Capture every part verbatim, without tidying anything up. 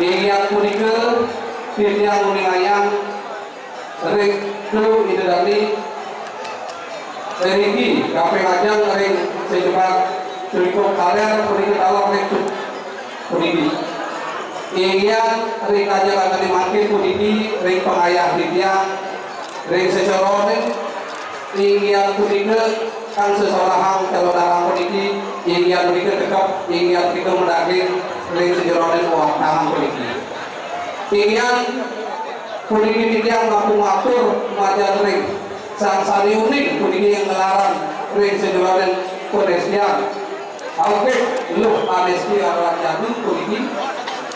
Inggih punika titiang nguningayang ring Ida Dane Riki kaping ajeng ring sejemak cukup kaler punika taler ring puniki. Inggih ring ajeng angkane mangkin puniki ring pangayah titiang ring secorone inggih punika kang sesolahang calonarang puniki inggih punika tekep inggih punika medaging ring sejeroning watahan puniki. Inggih puniki titiang namung matur majeng ring sang sane uning puniki yang nglarang ring sejeroning pedestrian. Oke, luh anesti aran jadu puniki.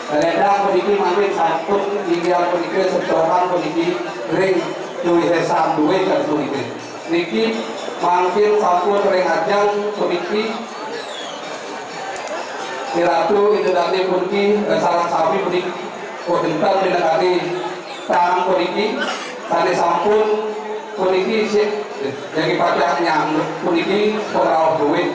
Ledang puniki mangkin sampun inggih punika setoran puniki ring duwe sesan duwe kan puniki. Niki mangkin sampun ring ajeng puniki. Iratu Ida Dane puniki, eh, sareng sami puniki. Wonten minangkani tangan puniki sane sampun puniki sik jagi pacang nyang puniki pengrauh duit.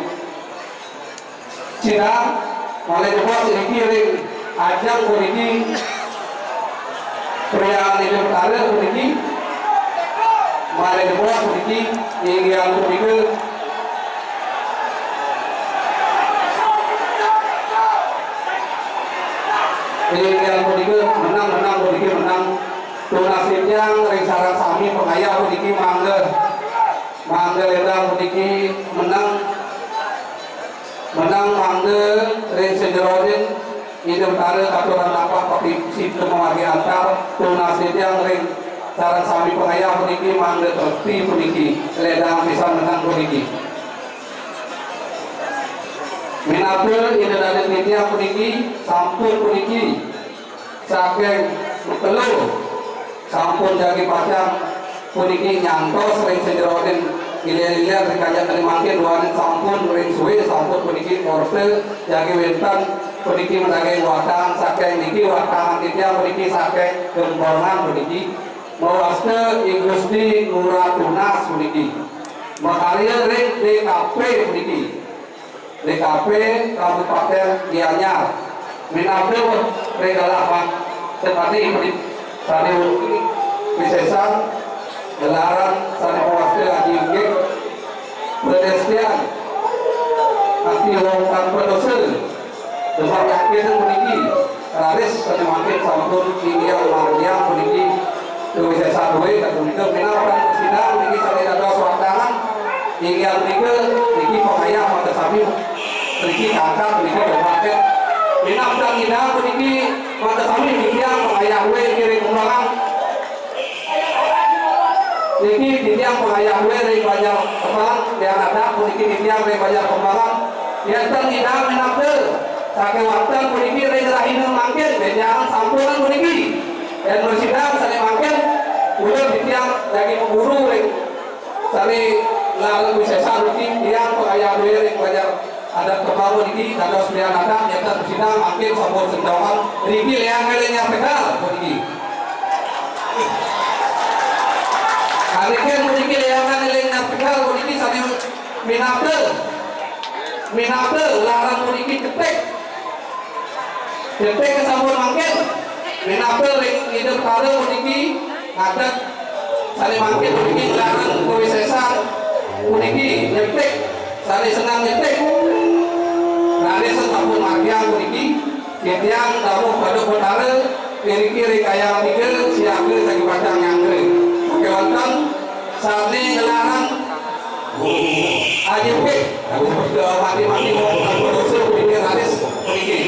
Sidang malih jebos niki ring ajeng puniki. Priyangan Ida Betara puniki malih jebos puniki inggih punika inggih punika menang menang puniki menang tunas titiang ring sareng sami pangayah puniki mangga mangga ledang puniki menang Menang mangda ring sajeroning Ida Betara katuran tapak pati sida mamargi antar tunas titiang ring sareng sami pangayah puniki mangda trekti puniki ledang pisan menang puniki. Minabda Ida Dane titiang puniki sampun puniki saking telu sampun jagi pacang puniki nyantos ring sajeroning ilir-ilir ring kajeng kene mangkin duaning sampun ring suwe sampun puniki orte jagi wenten puniki medaging watahan saking niki watahan titiang puniki saking Gempongan puniki mawasta I Gusti Ngurah Tunas puniki makarya ring D K P puniki. D K P Kabupaten Gianyar. Minabda ring galah man tepati sane ugi wisesan gelaran sane mawasta aji inggih pedestrian ati wong tanpa dosa. Depan yakin puniki raris sane mangkin sampun inggih margiang puniki Dewi Sesa Dewi, kapunika minab dan sidang niki sami dados watangan. Inggih punika niki pangayah mangda sami niki kangkat niki berpaket. Minab dan sidang puniki mangda sami niki pangayah we ngiring kembangan. Niki titiang pangayah we ring Banjar Kembangan, tiang adat puniki titiang ring Banjar Kembangan. Yen ten sidang minabda, saking wonten puniki ring rahina mangkin, benjangan sampunang puniki. Yen mresidang sane mangkin, kula titiang daging guru ring sane ngaran wisesan niki, tiang pangayah we ring Banjar Adat Kembangan niki, dados pilihan adat, yen ten sidang mangkin sampun sentongan, riki liang eling nyar Tegal puniki. Kalikin puniki liangan eling nyar Tegal puniki sane minabda. Minabda laran puniki cetik. Cetik sampun mangkin. Minabda ring Ida Betara puniki ngadeg sane mangkin puniki laran kawisesan puniki nyetik sane senang nyetik. Raris sampun margiang puniki. Titiang dawuh Baduk Betara, iriki ring kayang tiga, siaga jagi pacang nyangga. Sakewanten sane nglarang ajipit, mati-mati wong tanpa dosa, puniki raris, puniki.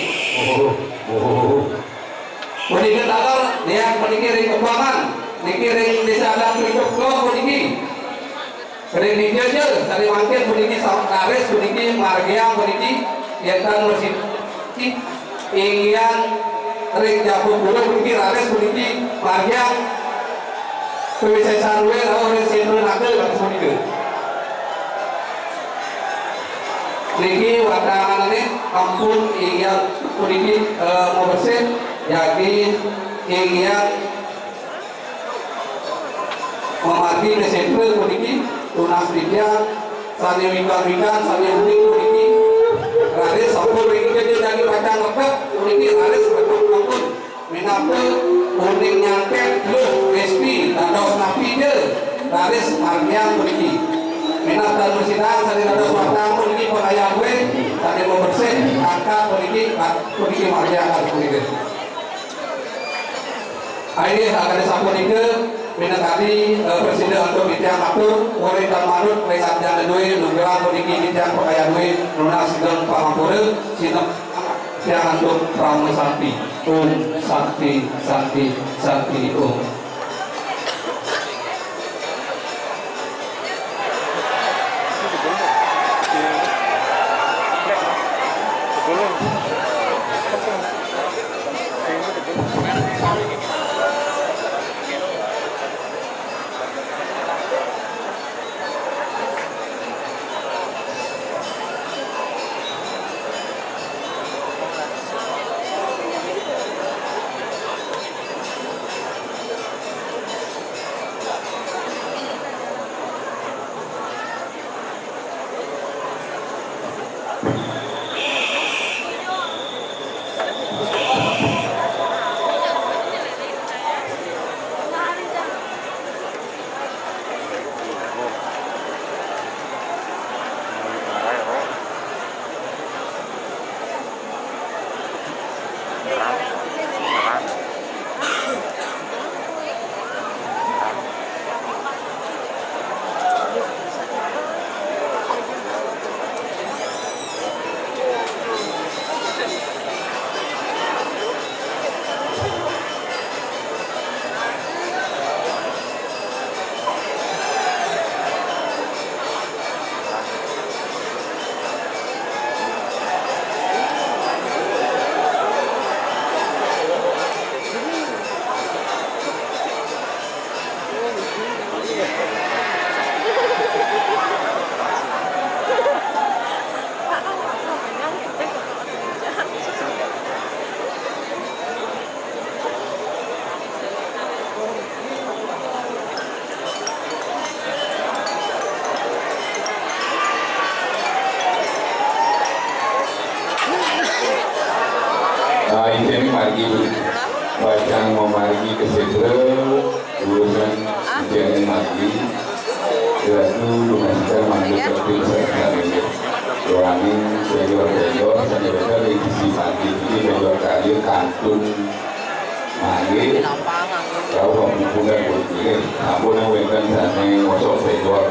Puniki taler, niat puniki ring Kembangan, niki ring Desa Adat Pelituk Kelor, puniki. Ring dija ja, sane mangkin puniki sa-, raris puniki margiang puniki, yen tan mresidang inggihan ring Jabu Pura puniki raris puniki margiang kawisesan we rauh ring Sindra Naga raris punika. Niki watanane ampun inggihan puniki, eh, mabersih, jagi inggihan Mamargi kesetra puniki tunas titiang sane wikan-wikan sane uning puniki raris sampun ring dija jagi pacang lebet puniki raris sampun ampun. Uning nyantet, luh, Rizky, dados napi ja, raris margiang puniki. Minab tan masidang sané dados watang puniki pangayah dué, sané mabersih, angkat puniki, puniki margiang puniki. Inggih, kadi sapunika, minangkadi, eh, prasida antuk titiang atur, urip tan manut ring abdi dué, nugraha puniki titiang pangayah dué, nunas geng pangampura, sineb titiang antuk parama santi. Om Santi, Santi, Santi Om. Ah, inggih margi, Bu. Pacang mamargi ka sétra, urusan inggih margi. Ratu lumangsung mantuk kerti besar sekali. Rohani senior-senior, senior-senior di sisi margi, di senior kali kantun. Mangkin, rauh pamungkuran pun pilih. Ampun yang wénten sané ngosok péjor.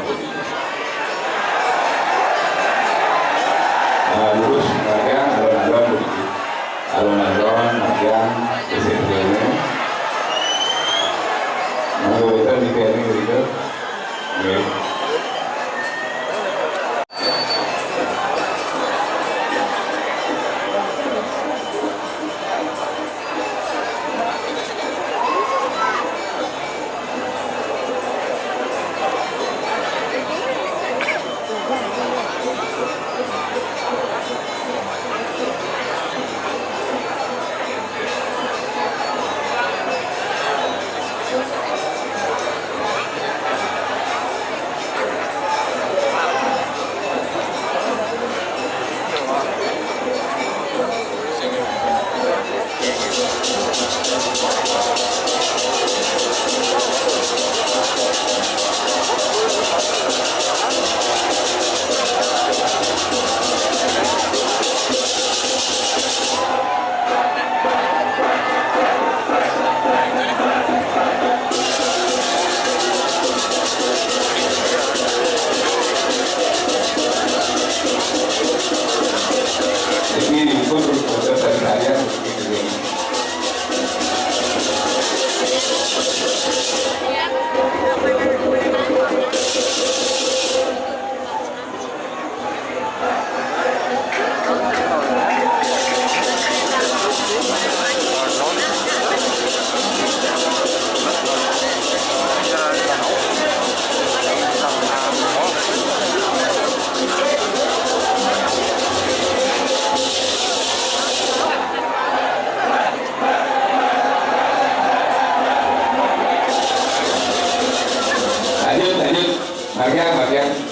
Nah, lurus, margiang, alon-alon begitu. Alon-alon, margiang, disiplin. Mangga wénten di kene begitu. Nggih. Ini pun proses dari saya. Lanjut, lanjut. Bagian, bagian.